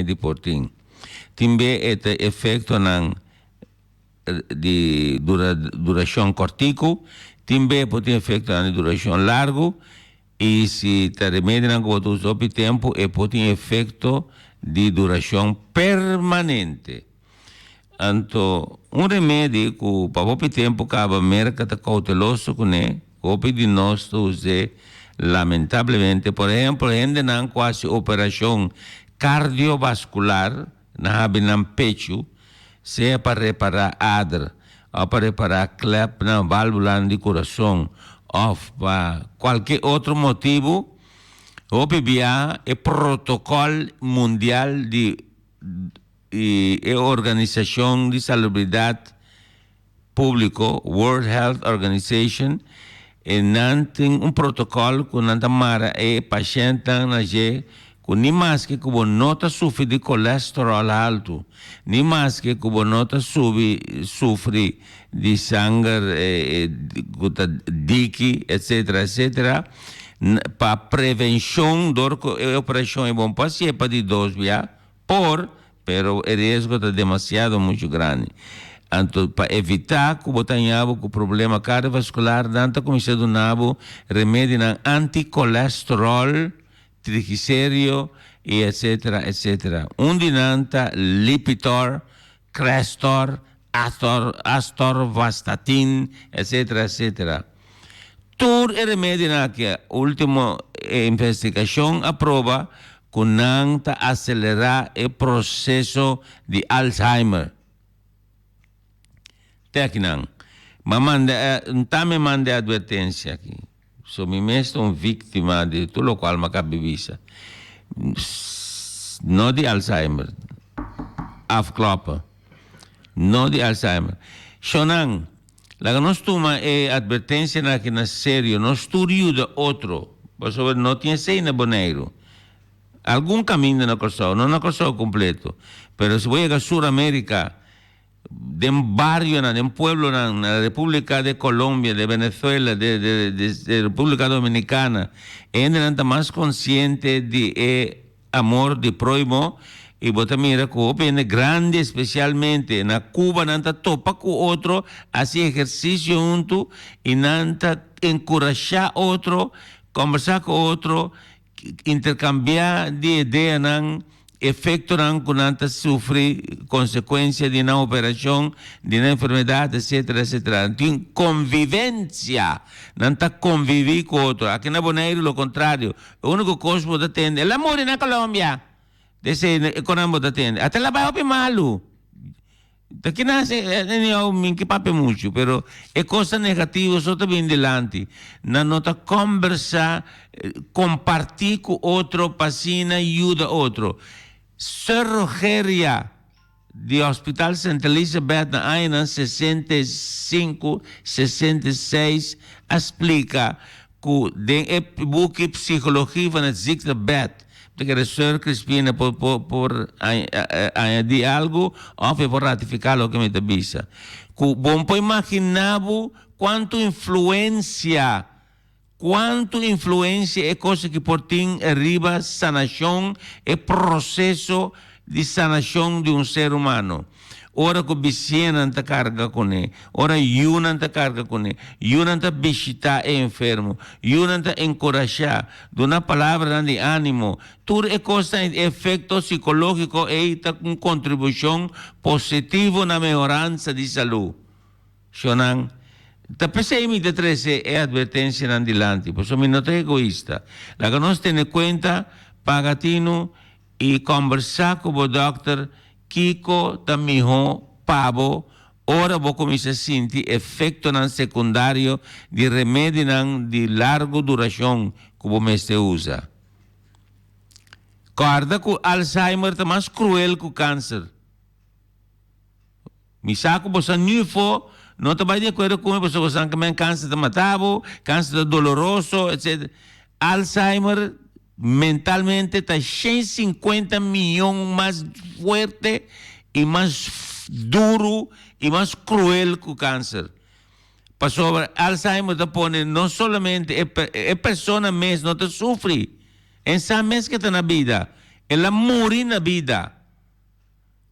remedi por tin. Tin be e ta efektonan di durashon kòrtiku, tin be por tin efektonan di durashon largu i si ta remedinan ku bo ta usa hopi tempu e por tin efekto di durashon permanente. Anto un remedi ku pa hopi tempu kaba Merka ta kouteloso kuné, hopi di nos ta us'é lamentablemente. Por ehempel, hendenan ku hasi operashon kardiovaskular na habi nan pechu, sea pa repará ader òf pa repará klèpnan, válvulanan di kurason òf pa kualke otro motibu, hopi biaha e protokòl mundial di I e Organisashon di Salubridat Públiko, World Health Organization, e nan tin un protokòl ku nan ta mara e pashèntnan na dje ku ni maske ku bo no ta sufri di kolesteròl haltu, ni maske ku bo no ta subi sufri di sanger ku ta diki, etsetera, etsetera, pa prevenshon dor ku e operashon e bon por hasié pa di dos bia. Por, pero e riesgo ta demasiado muchu grandi. Anto pa evitá ku bo ta haña bo ku problema kardiovaskular, nan ta kuminsá duna bo remedinan anti-kolesteròl, trigiserio i etsetera, etsetera. Un di nan ta Lipitor, Crestor, Ator, Astorvastatin, etsetera, etsetera. Tur e remedinan aki, ultimo investigashon a proba ku nan ta aselerá e proseso di Alzheimer. Te akinan. M'a manda e, N tambe manda e advertensia aki. So mi mes ta un víktima di tur lokual m'a kaba di bisa. No di Alzheimer. Afkloppen. No di Alzheimer. Shonnan, laga nos tuma e advertensianan aki na serio. Nos tur yuda otro, pasobra no tin esei na Boneiru. Algun kaminda na Kòrsou, no na Kòrsou kompleto, pero si bo yega Sur Amerika, den barionan, den pueblonan, na República de Colombia, de Venezuela, de de de República Dominicana, e hendenan ta mas konsiente di e amor di próhimo i bo ta mira ku hopi hende grandi espesialmente na Cuba nan ta topa ku otro, hasi ehersisio huntu i nan ta enkurashá otro, kòmbersá ku otro, interkambiá di ideanan, efektonan ku nan ta sufri konsekuensia di nan operashon, di nan enfermedat, etsetera, etsetera. Nan tin konvivensia, nan ta konviví ku otro. Aki na Boneiru lo kontrario. E úniko kos bo ta tende, el a muri na Colombia. Desei e konan bo ta tende. Ata el a bai hopi malu. Ta kina hasi anyhow mi ke papia muchu, pero e kosnan negativo so ta bini dilanti. Nan no ta kòmbersá, kompartí ku otro pa asina yuda otro. Sir Rogeria di Hospital Sint Elisabeth na añanan 65, 66 a splika ku den e buki Psychologie van het Ziektebed, ta kere Sir Crispina por por por añadí algu òf e por ratifiká loke mi ta bisa, ku bo por imaginá bo kuantu influensia, kuantu influensia e kos aki por tin riba sanashon, e proseso di sanashon di un ser humano. Ora ku bisiñanan ta karga kuné, ora yunan ta karga kuné, yunan ta bishitá e enfermo, yunan ta enkurashá, duna palabranan di ánimo, tur e kosnan e efekto sikológiko ei ta un kontribushon positivo na mehoransa di salú. Shonnan, ta p'esei mi ta trese e atvertensianan dilanti, pasobra mi no ta egoista. Laga nos tene kuenta, paga tinu I kòmbersá ku bo dòkter kiko ta mihó pa bo ora bo kuminsá sinti efektonan sekundario di remedinan di largu durashon ku bo mester usa. Kòrda ku Alzheimer ta mas kruel ku kanser. Mi sa ku bo sa nufo no ta bai di akuerdo ku mi pasobra bo sa ku men kanser ta mata bo, kanser ta doloroso, etc. Alzheimer mentalmente ta 150 miyon mas fuerte i mas duru i mas kruel ku kanser. Pasobra Alzheimer ta pone no solamente e e persona mes no ta sufri, en sa mes ke ta na bida. El a muri na bida.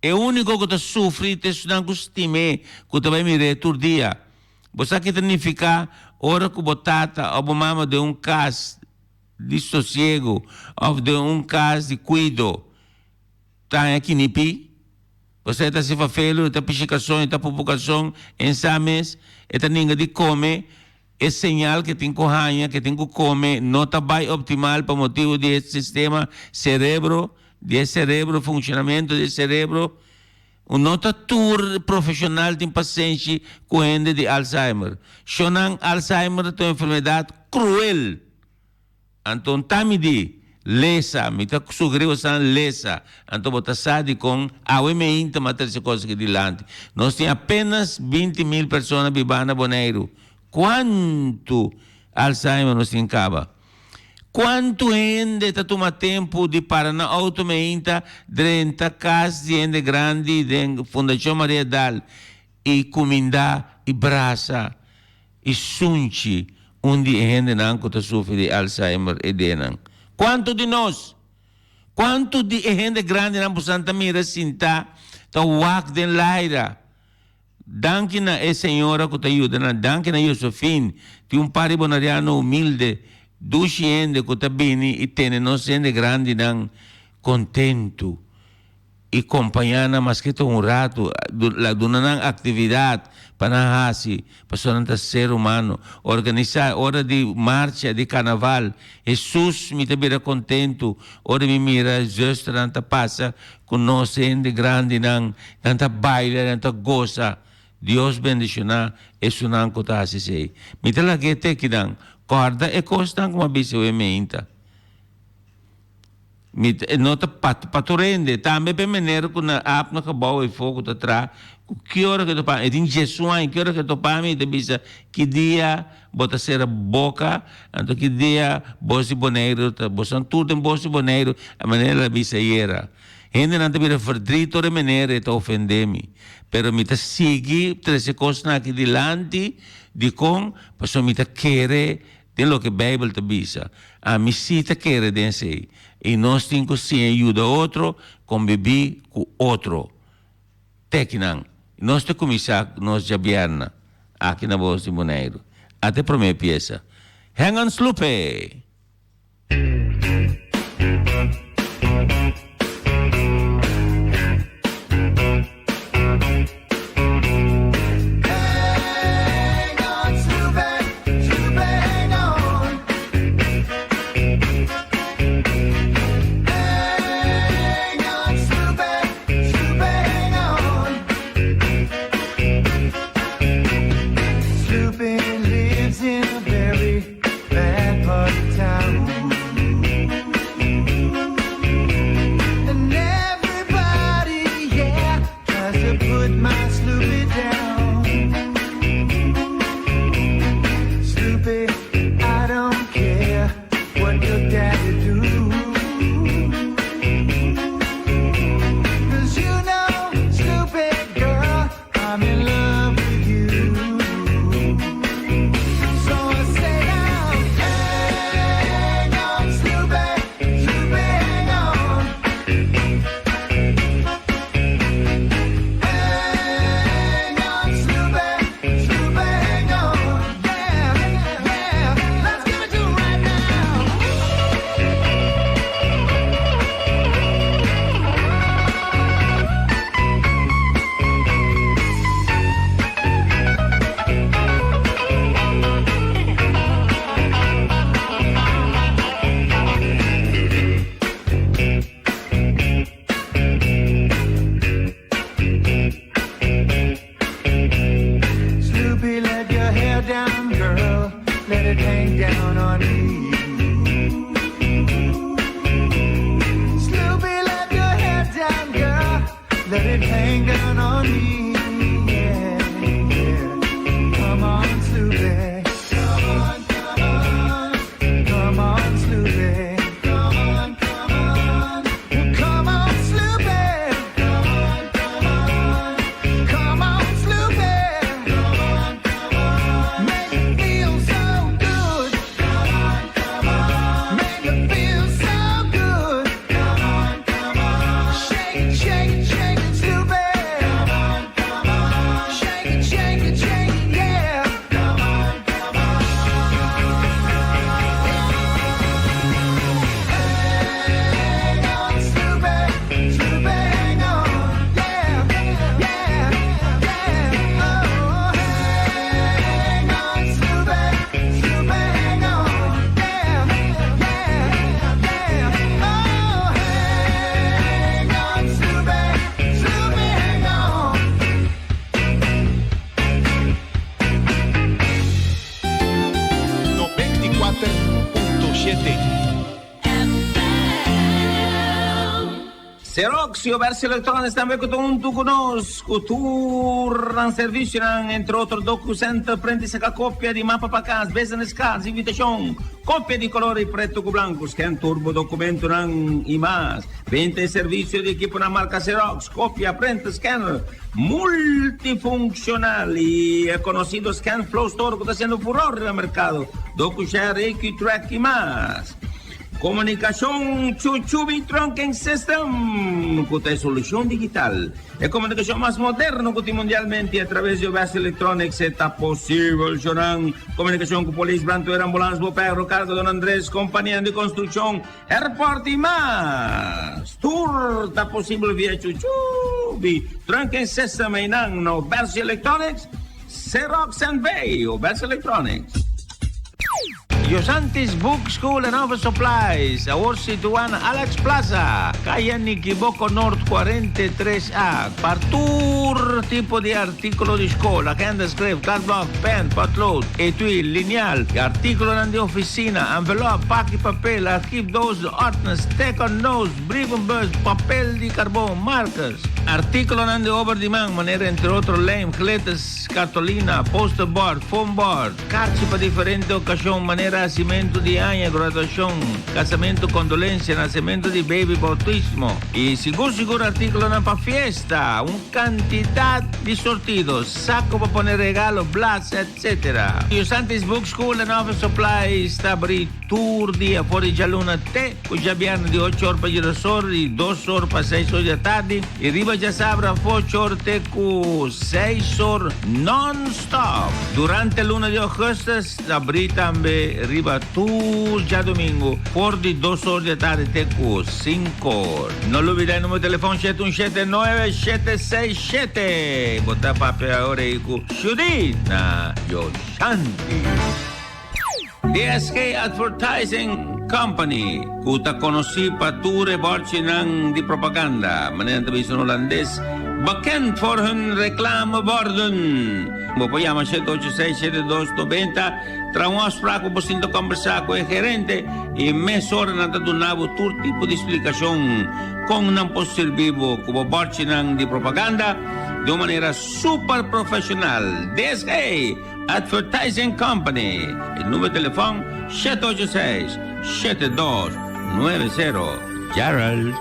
E úniko ku ta sufri ta esnan ku stim'é, ku ta bai mir'é tur dia. Bo sa ke ta nifiká ora ku bo tata òf bo mama den un kas di sosiegu òf den un kas di kuido ta haña kinipí? Bo sa e ta hasi fafelu, e ta pishi karson, e ta pupu karson, en sa mes e ta ninga di kome. E señal ke tin ku haña, ke tin ku kome, no ta bai optimal pa motibu di e sistema serebro, di e serebro, funshonamentu di e serebro. Un no ta tur profeshonal tin pasenshi ku hende di Alzheimer. Shonnan, Alzheimer ta un enfermedat kruel. Anto ta mi di, Lesa, mi ta sugerí bosan lesa. Anto bo ta sa dikon awe meinta m'a trese kos aki dilanti. Nos tin apenas 20.000 persona bibá na Boneiru. Kuantu Alzheimer nos tin kaba? Kuantu hende ta tuma tempu di para nan outo meinta drenta kas di hende grandi den Fundashon Maria Daal i kumindá i brasa i sunchi un di e hendenan ku ta sufri di Alzheimer e denan. Kuantu di nos? Kuantu di e hende grandinan bosan ta mira sintá ta wak den laira? Danki na e señora ku ta yuda nan, danki na Josefin, tin un par di bonariano humilde, dushi hende ku ta bini i tene nos hende grandinan kontentu. I kompañá nan maske ta un ratu, la duna nan aktividat pa nan hasi, pasobra nan ta ser humano. Organisá ora di marcha di karnaval. Hesus, mi ta bira kontentu ora mi mira zusternan ta pasa ku nos hende grandinan, nan ta baila, nan ta gosa. Dios bendishoná esunnan ku ta hasi esei. Mi ta lag'é te kinan. Kòrda e kosnan ku mi a bisa awe meinta. Mi ta, e no ta pa, pa tur hende. Tambe p'e manera ku na ap na kabou e fo ku ta traha, ku ki ora ku e topa mi, e tin djesun aña, ki ora ku e topa mi e ta bisa, ki dia bo ta sera boka, anto ki dia bos di Boneiru ta, bosan tur den bos di Boneiru, e manera el a bisa ayera. Hendenan ta bira verdriet ora e manera e ta ofende mi. Pero mi ta sigui trese kosnan aki dilanti, dikon? Pasobra mi ta kere Den loke Bijbel ta bisa, ami sí ta kere den esei. I nos tin ku siña yuda otro, kombibí ku otro. Tekinan, nos ta kuminsá nos djabièrna aki na Bos di Boneiru. Ata e promé piesa. Hang on Sloepe! Xerox y Obersi Electronics tambe cu ta hunto cu nos cu tur nan servicionan, entre otro DocuCenter, print y saca copia di mapa pa cas, business cards, invitacion, copia di color y preto cu blanco, scan tur bo documentonan y mas. Benta e servicio di equiponan marca Xerox, copia, printer, scanner multifuncional y e conocido ScanFlow Store cu ta haciendo furor riba mercado, DocuShare, AQTrack y mas. Komunikashon Chuchubi Trunking System ku ta e solushon digital, e komunikashon mas moderno ku tin mundialmente i atraves di OBS Electronics e ta posibel shonan komunikashon ku polis, brandweer, ambulans, boperro, karga, Don Andres, kompanianan di konstrukshon, airport i mas. Tur ta posibel via Chuchubi Trunking System einan na OBS Electronics, Xerox NV, OBS Electronics. Yosantis Book School and Office Supplies, awor situá na Alex Plaza, Kaya Nikiboko Nort 43 A, pa tur tipo di artíkulo di skol, agenda, skref, kladblòk, pèn, pòtlood, etui, linial, i artíkulonan di ofisina, envelòp, paki papel, archief doos, ordners, tekendoos, brievenbus, papel di karbon, markers, artíkulonan di obra di man, manera entre otro lijm, glitters, kartolina, posterboard, foamboard. Karchi pa diferente okashon manera hasimentu di aña, graduashon, kasamentu, kondolensia, nasementu di beibi, boutismo i sigur sigur artíkulonan pa fiesta, un kantidat di sortido, sako pa pone regalo, blas, etc. Yusantis Book School and Office Supplies ta abrí tur dia for di djaluna te ku djabièrnè di ocho or pa djedos or i dos or pa seis or di atardi i riba djasabra for ocho or te ku seis or non-stop. Durante luna di augustus ta abrí tambe riba tur djadumingu for di dos or di atardi te ku sinku or. No lubida e numero di telefon shete un shete nuebe shete seis shete. Bo ta papia ora ei ku Judith na Yoshanti. DSK Advertising Company, ku ta konosí pa tur e bòrchinan di propaganda, manera nan ta bisa na hulandes, bekend voor hun reclameborden. Bo por yama 786 72 90, traha un afsprak pa bo sinta kòmbersá ku e gerente i mesora nan ta duna bo tur tipo di splikashon kon nan por sirbi bo ku bo bòrchinan di propaganda di un manera super profeshonal. DSK! Advertising Company, e numero di telefon 786 7290. Gerald.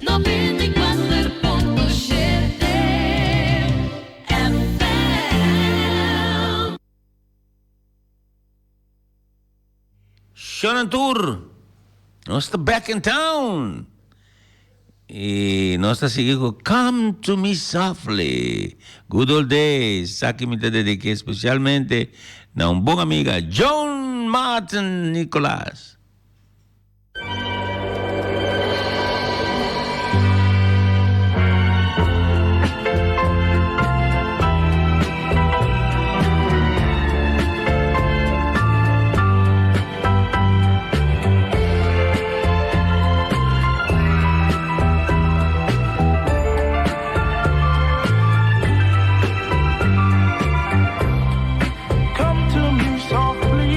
94.7 FM. Shonan tur, nos ta back in town. I nos ta sigui ku Come to me softly, Good old days. Esaki mi ta dediké spesialmente na un bon amiga, Joan Martin Nicolaas. Come to me softly.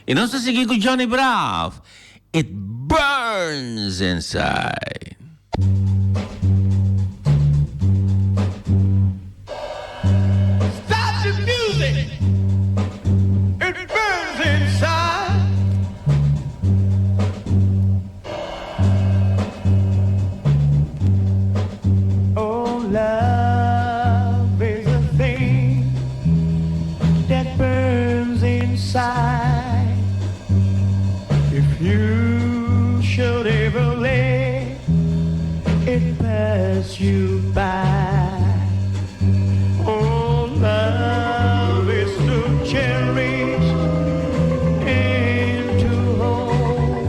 I nos ta sigui ku Johnny Braaf, It Burns Inside. Stop the music, it burns inside. Oh, love is a thing that burns inside. If you should ever let it pass you by. Oh, love is to cherish and to hold.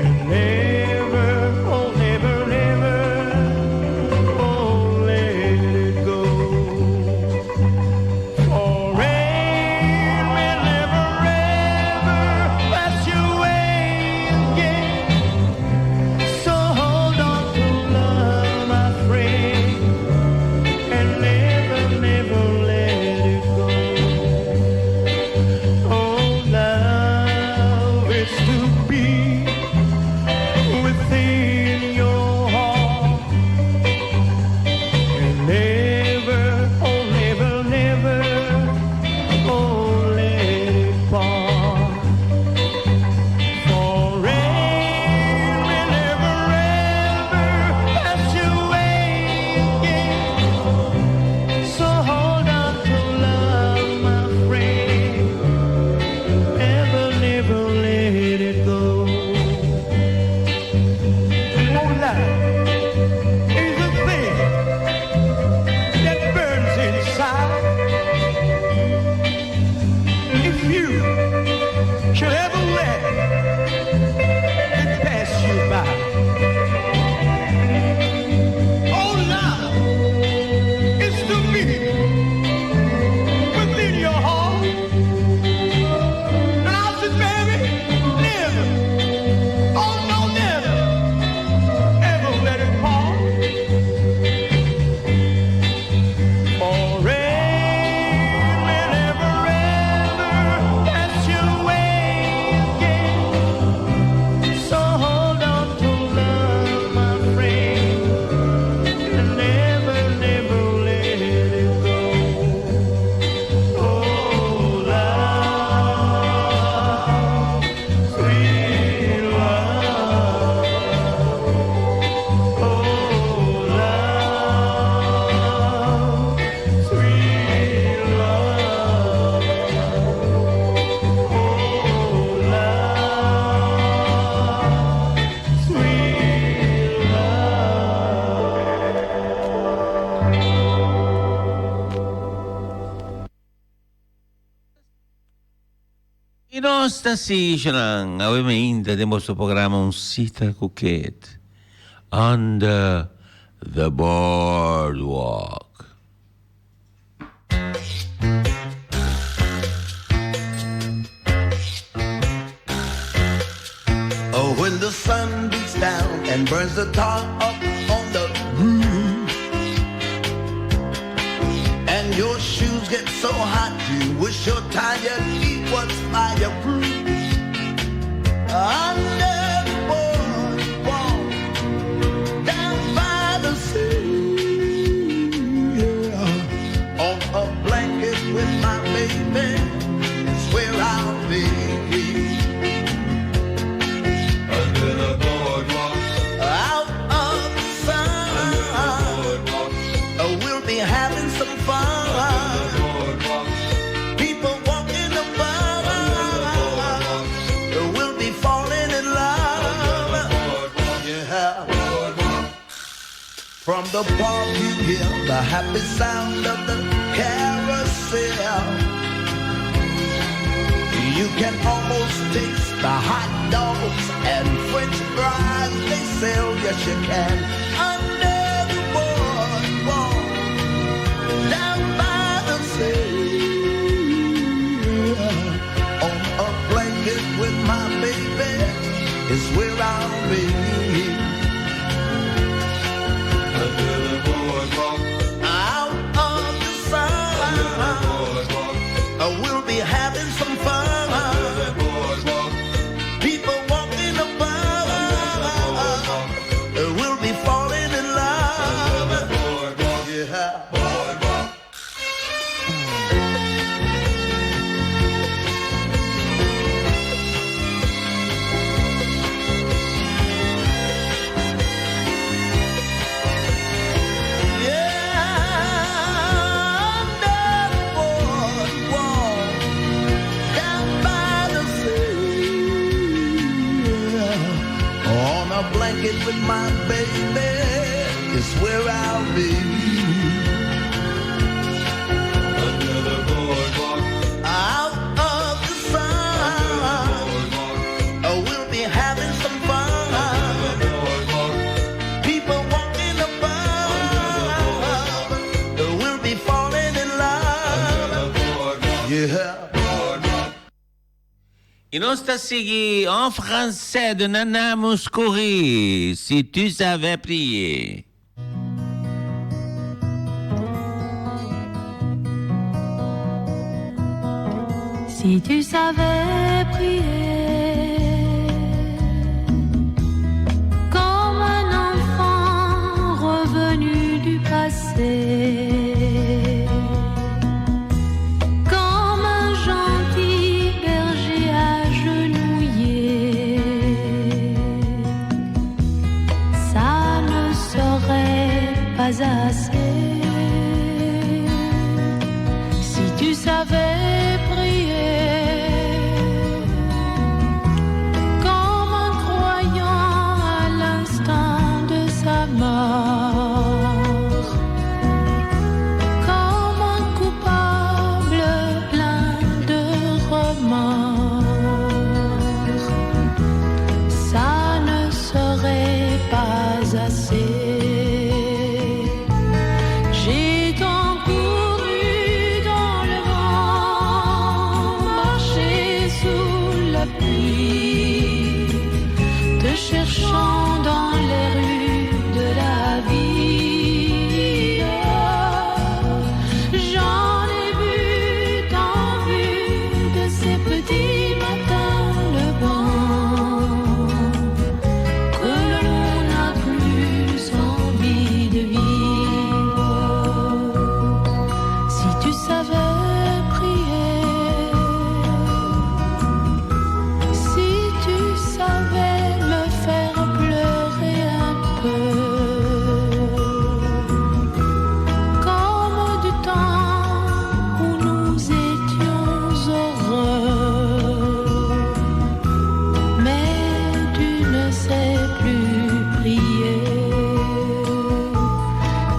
And never, oh, never, never, oh, let it go. For rain will never, ever pass you away again. So hold on to love, my friend, and never, never let it go. Oh, love is to be within your heart. And never, oh, never, never, oh, let it part. For rain will never, ever pass you away again. So hold on to love, my friend. Never, never let it go. Oh, love is a thing that burns inside. If you should ever let it pass you by. Oh, love is to be within your heart. And I said, baby, never, oh no, never, ever let it part. For rain will never, ever pass you away again. So hold on to love, my friend, and never, never let it go. Oh, love, sweet love. Oh, love, sweet love. Oh, love, sweet love. I nos ta sigui nan awe mainta den boso programa Un Cita cu Kate Under the Boardwalk. Oh, when the sun beats down and burns the tar up on the roof, and your shoes get so hot you wish your tired feet was fireproof. Under the boardwalk, down by the sea, yeah. On a blanket with my baby, is where I'll be. Under the boardwalk, Out of the sun, boardwalk, we'll be having some fun. boardwalk, People walking above, we'll be falling in love. boardwalk, Yeah. boardwalk. From the park you hear the happy sound of the carousel. You can almost taste the hot dogs and french fries they sell. Yes, you can. Under the boardwalk, down by the sea, on a blanket with my baby is where I'll be. Under the boardwalk, Out of the sun, boardwalk, we'll be having some fun. with my baby is where I'll be. Under the boardwalk. Out of the sun, we'll be having some fun. People walking above, we'll be falling in love. Yeah. I nos ta sigui en français de Nana Mouskouri, Si tu savais prier. Si tu savais prier Comme un enfant revenu du passé Comme un gentil berger agenouillé Ça ne serait pas assez Si tu savais prier Comme un croyant à l'instant de sa mort Comme un coupable plein de remords Ça ne serait pas assez J'ai tant couru dans le vent Marché sous la pluie Te cherchant dans les rues de la ville J'en ai vu tant vu de ces petits matins le vent Que l'on n'a plus envie de vivre Si tu savais prier Si tu savais me faire pleurer un peu Comme du temps où nous étions heureux Mais tu ne sais plus prier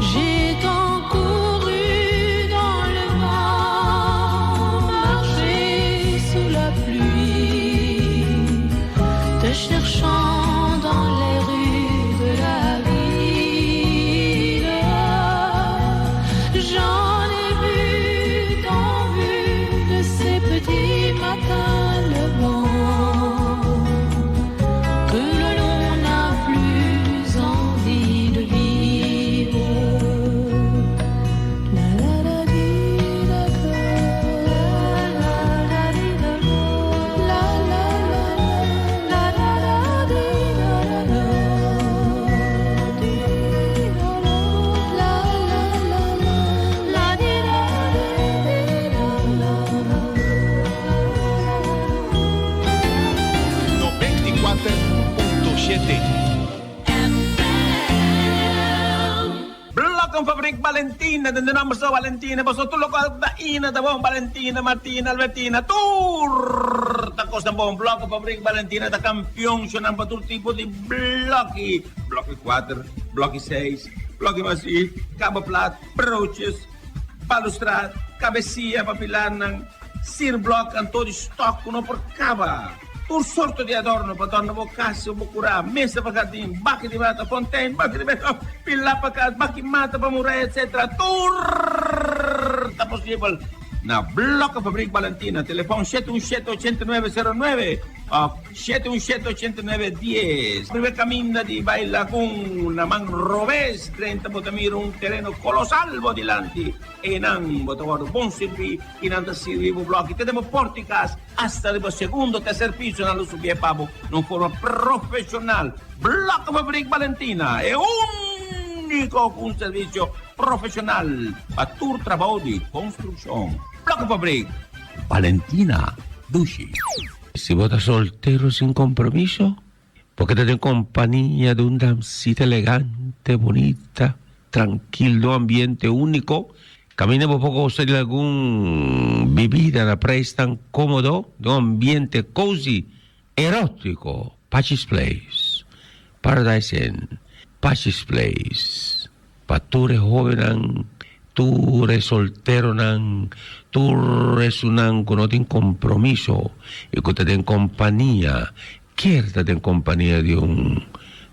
J'ai tant couru dans le vent Marché sous la pluie Te cherchant dans les rues de la ville J'en ai vu tant vu de ces petits matins le vent Que l'on n'a plus envie de vivre La la la di la la la la di la la la la la la di la la di la la la la la di la di la la 94.7. Blokkenfabriek Valentina, den de nomber so Valentina, paso tur locual ta ina ta bon Valentina, Martina, Albertina, tur ta cos ta bon. Blokkenfabriek Valentina ta campeon shonan pa tur tipo di blokkie, blokkie kuater, blokkie seis, blokkie basi, kaba plat, broodjes, balustrad, cabecia pa pilarnan, sierblok anto di stok cu no por caba. Tur sorto di adorno pa dorna bo cas o bo cura, mesa pa jardin, baki di mata, fontein, baki di beton, pila pa cas, baki mata pa muraya etc. Tur ta posibel na Blokkenfabriek Balentina. Telefon shete un shete ochenta i nuebe sero nuebe of shete un shete ochenta i nuebe dies. Primer caminda di bai Lagun na man robes drenta bo ta mira un tereno colosal bo dilanti. Einan bo ta wòrdu bon sirbí i nan ta sirbi bo blòki te den bo pòrti kas asta riba segundo o terser piso nan lo subié pa bo na un forma profeshonal. Blòkfabriek Balentina e úniko ku un servisio profeshonal pa tur trabou di konstrukshon. Blòkfabriek Balentina, dushi. Si bo ta soltero sin kompromiso, bo ke ta den kompania di un damsita elegante, bunita, trankil, den un ambiente úniko, kaminda bo por gosa di algun bibida na prijs tan kómodo, den un ambiente cozy, erótiko, Pachi's Place. Paradise Inn, Pachi's Place, pa tur e hobennan, tur e solteronan, tur esunnan ku no tin kompromiso i ku ta den kompania, kier ta den kompania di un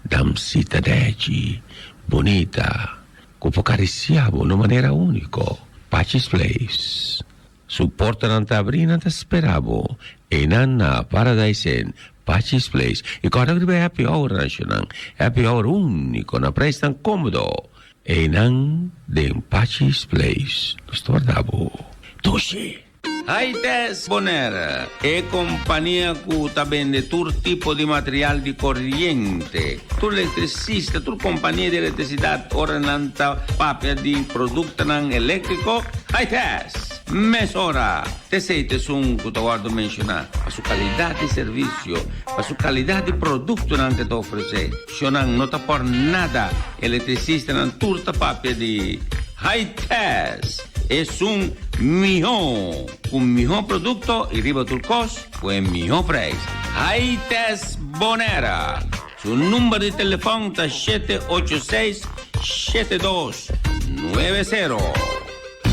damsita dèchi, bunita, ku por karisiá bo na un manera úniko. Pachi's Place. Su portanan ta abrí, nan ta spera bo. Einan na Paradise Inn, Pachi's Place. I kòrda ku riba e happy hour nacionan. Happy hour úniko na preisnan kómodo. Einan den Pachi's Place. Nos ta warda bo. Dushi! Haites Bonaire, e kompania ku ta bende tur tipo di material di koriente. Tur elektrisista, tur kompania di elektrisidat ora nan ta papia di produktonan eléktriko, Haites! Mesora! T'esei ta esun ku ta wòrdu menshoná pa su kalidat di servisio, pa su kalidat di produktonan ku e ta ofresé. Shonnan no ta por nada, elektrisistanan tur ta papia di Haites! Esun mihó, ku mihó produkto i riba tur kos ku e mihó preis. Haites Bonaire! Su number di telefòn ta 786 7290.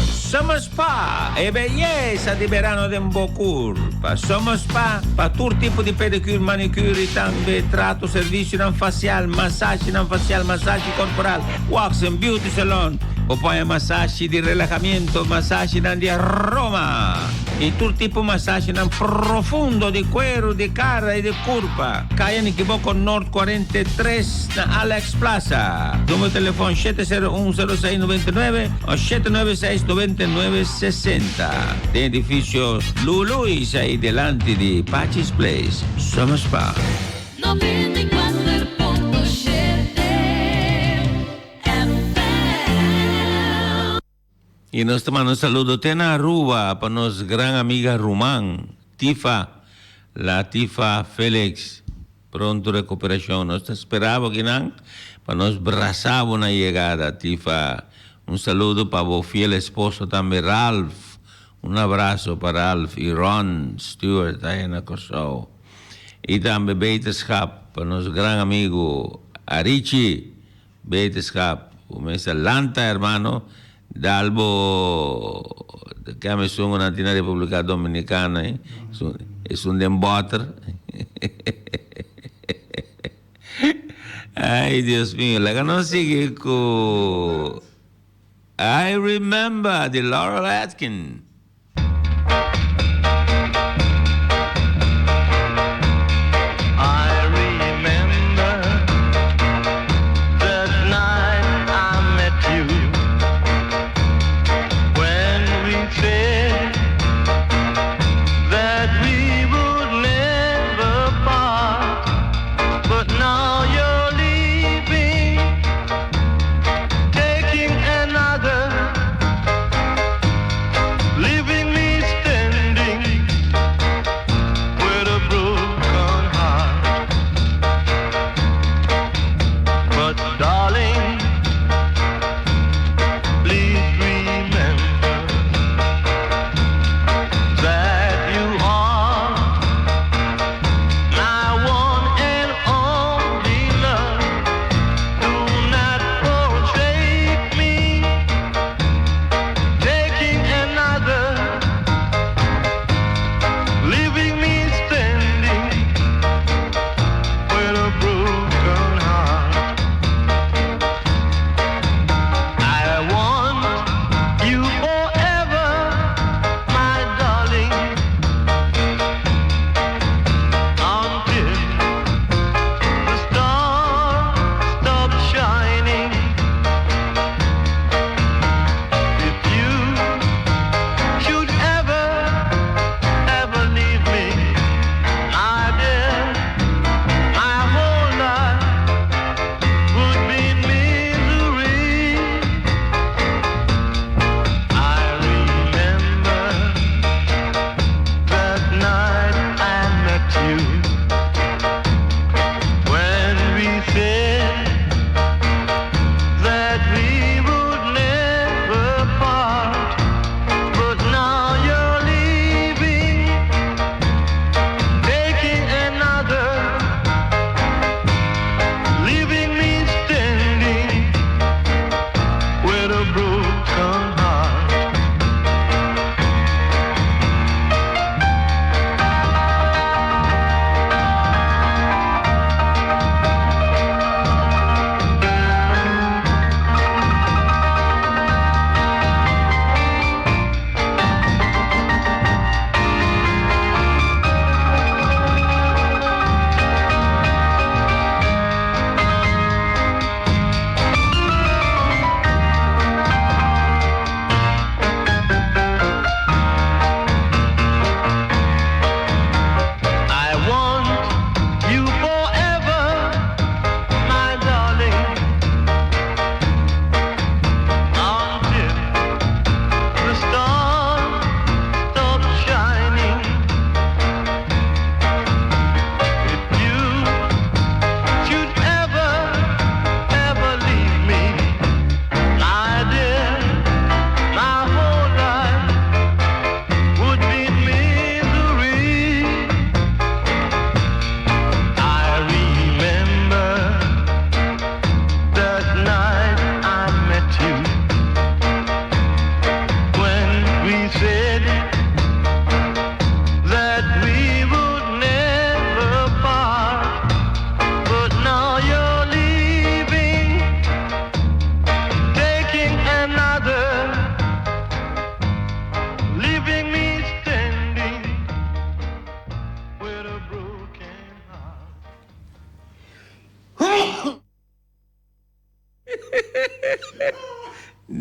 Summer Spa, e beyesa di berano den bo curpa. Summer Spa pa tur tipo di pedicure, manicure y tambe trato, servicionan facial, masashinan facial, masashi corporal, wax and beauty salon. Bo por haña masashi di relahamiento, masashinan di aroma y tur tipo masashinan profundo di cuero, di cara y di curpa. Kaya Nikiboko Noord 43 na Alex Plaza. Numero telefon 701 06 99 o 796 99 60. Den edificio Luluis ahí delanti di Pachi's Place, Summer Spa. 94.7 FM. Y nos ta manda un saludo te na Aruba pa nos gran amiga ruman Tifa, la Tifa Felix. Pronto recuperacion. Nos ta spera bo kinan pa nos brasa bo na yegada, Tifa. Un saludo pa bo fiel esposo tambe Ralph. Un abraso pa Ralph y Ron Stewart aya na Corsou. Y tambe beterschap pa nos gran amigo Arichi. Beterschap, bo mester lanta hermano, dal bo keme esun ku nan tin na Republica Dominicana ei, esun den boter. Ay Dios mio, laga nos sigui ku I Remember di Laurel Atkin. I remember the night I met you when we said that we would never part. But now you're leaving, taking another.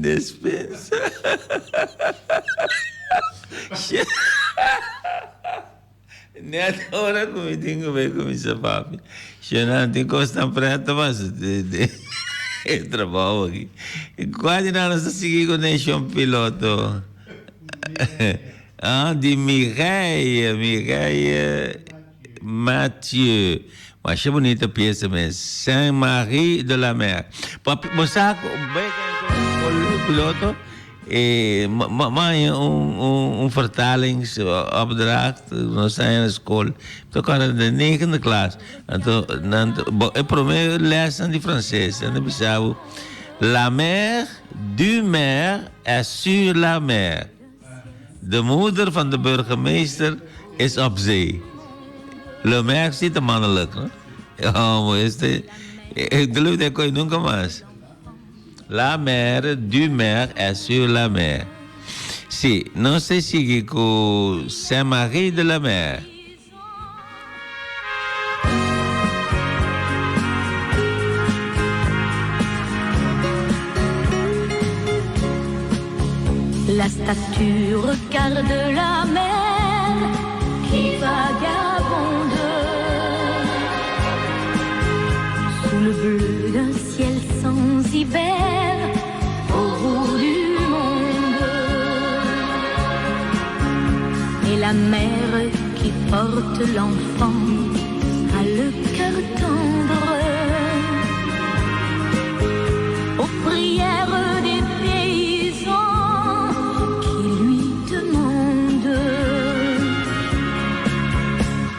Despensa. Net ora ku mi tin ku bai kuminsá papia. Shona tin kosnan preto mas den e trabou aki. Kua di nan nos ta sigui ku Nation Piloto? Ah, di Mireille, Mireille Mathieu. Masha bunita piesa mes. Saint Marie de la Mer. Papi, bo sa ku bai piloto? E m'a un un un vertalingsopdracht, nos ta na skol, ta kòrda den negende klas, anto nan e promé lèsnan di franses, nan ta bisa bo, La mère du maire est sur la mer. De moeder van de burgemeester is op zee. Le maire si ta mannelijk, no? Homo, este, e geloof dat kon je nunca mas. La mer du mer est sur la mer. Sí, nos ta sigui ku Saint Marie de la Mer. La statue regarde la mer qui vagabonde Sous le bleu d'un ciel sans hiver Au bout du monde Et la mer qui porte l'enfant A le cœur tendre Aux prières des paysans Qui lui demandent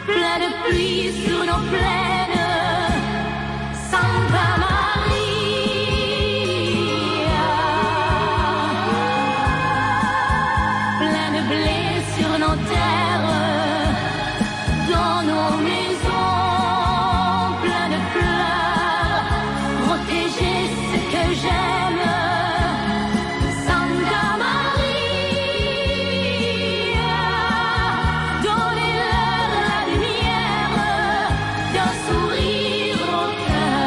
Plein de pluie sur nos plaines Santa Maria Plein de blé sur nos terres Dans nos maisons Plein de fleurs Protéger ce que j'aime Santa Maria Donnez-leur la lumière D'un sourire au cœur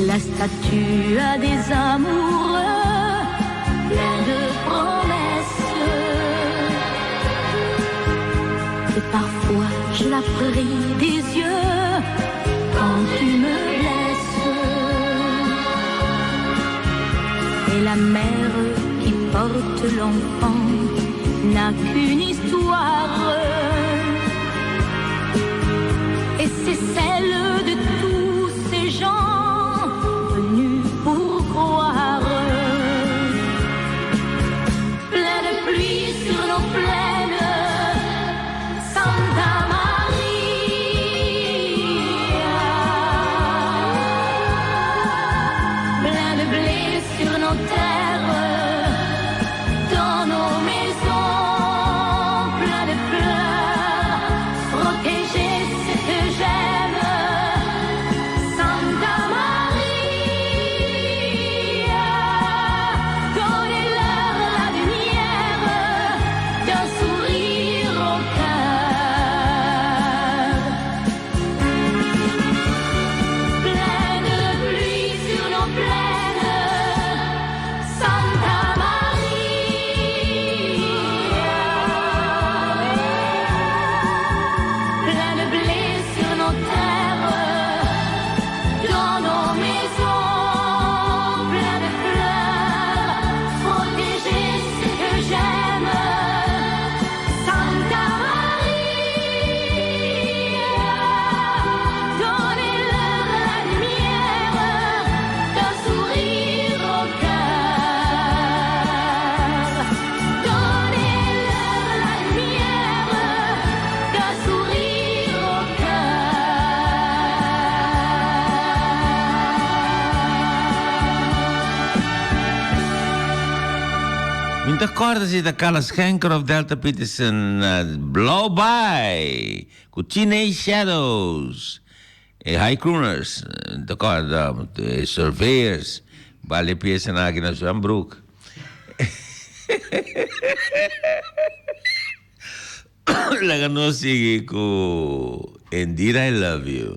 La statue a des amoureux Plein de promesses Et parfois je la prie des yeux Quand tu me blesses Et la mère qui porte l'enfant N'a qu'une histoire Et c'est celle de tous ces gens Venus pour croire Plein de pluie sur nos plaines Santa Maria Plein de blé sur nos terres Dans nos maisons Plein de fleurs Protéger ce que j'aime Santa Maria Donnez-leur la lumière D'un sourire au cœur Plein de pluie sur nos plaines Santa Maria Plein de blé sur nos terres Dans nos maisons Plein de fleurs Protéger ce que j'aime Santa Maria Donnez-leur la lumière D'un sourire au cœur Donnez-leur la lumière D'un sourire au cœur Mi ta kòrda si ta Carla Schenker of Delta Peterson Blow By ku Teenage Shadows e High Crooners mi ta kòrda e Surveyors bal e piesanan aki na Zwembroek. Laga nos sigui ku Indeed I Love You.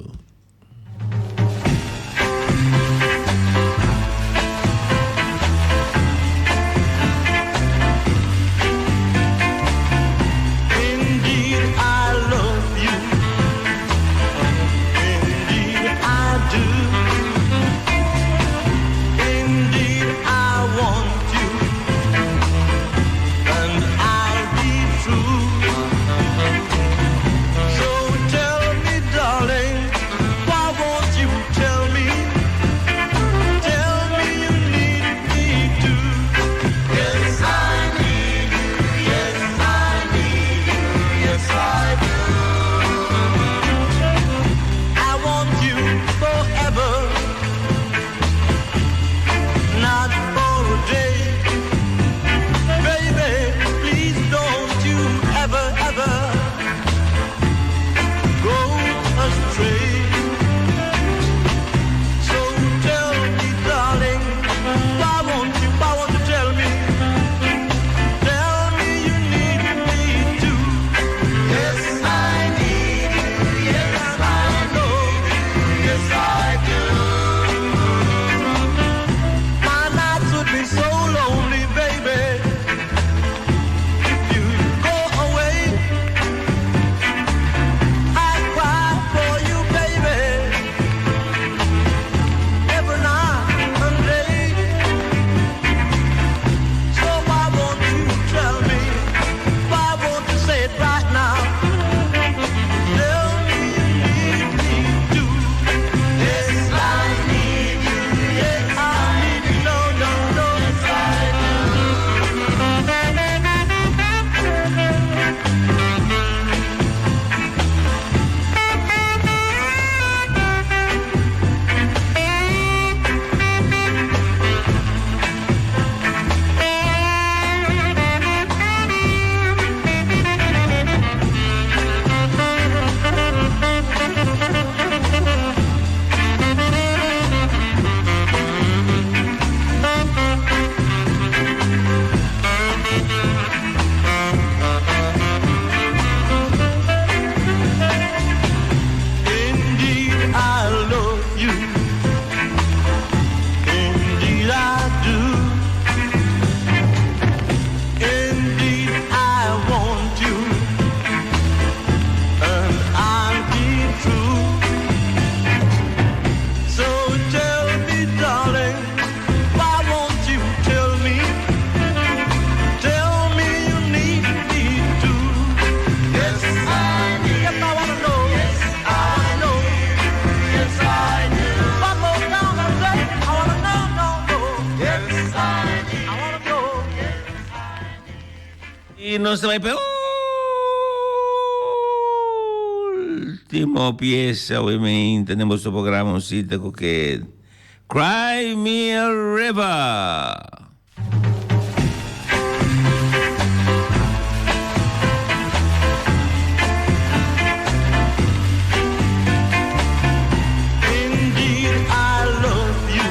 Indeed I love you. Indeed I do. Indeed I want you. And I'll be true. So tell me, darling, why won't you tell me? Tell me you need me too. Yes, I need you. Yes, I need you. Yes, I do. I want you forever, not for a day. Baby, please don't you ever, ever go astray. So tell me, darling, why won't you, why won't you tell me? Tell me you need me too. Yes, I need you. Yes, I know. Yes, I do. My nights would be so lonely, baby, if you go away. I cry for you, baby, every night and day. So why won't you tell me? Why won't you say it right now? Tell me you need me too. Yes, I need you. Yes, I need you. No, no, no. Yes, I do. Indeed, I love you. Indeed, I do. Indeed, I want you. And I'll be true. So tell me, darling, why won't you tell me? Tell me you need me too. Yes, I need. Yes, I wanna know. Yes, I know. Yes, I do. One more time, I say, I wanna know, no, no. Yes, I need. I wanna know. I nos ta bai pa e ultimo piesa obviamente den boso programa Un Cita Cu Kid. Cry Me a River. Indeed, I love you.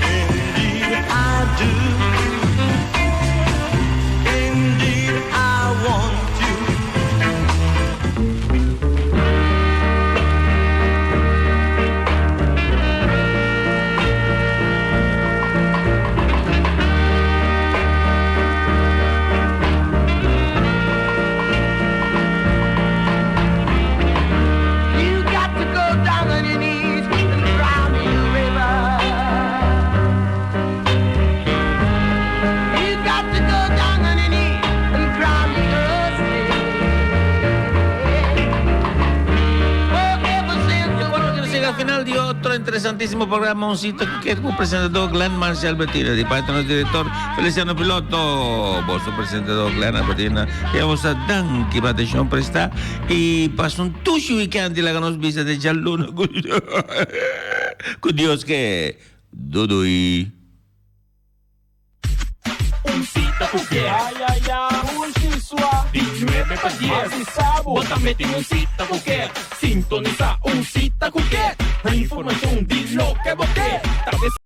Indeed, I do. Indeed, I want you. You got to go down on your knees and cry me a river. You got to go down on your knees and cry me a tear. Oh, ever since the Bueno, nos yega final di otro interesantisimo programa Un Cita Cu Kid cu presentador Glenn Marcial Albertina, di parte nos director Feliciano Piloto, boso presentador Glenn Albertina, y a boso danki pa atencion presta y pasa un tushi weekend y laga nos bisa te djaluna cu Dios ke. Doei doei. Un sita ku ke. Ay ay ay. Un sisua. Di nuebe pa dies. Asi sabo. Bo ta mete un sita ku ke. Sintonisa un sita ku ke. Informashon di loke bo ke. Ta.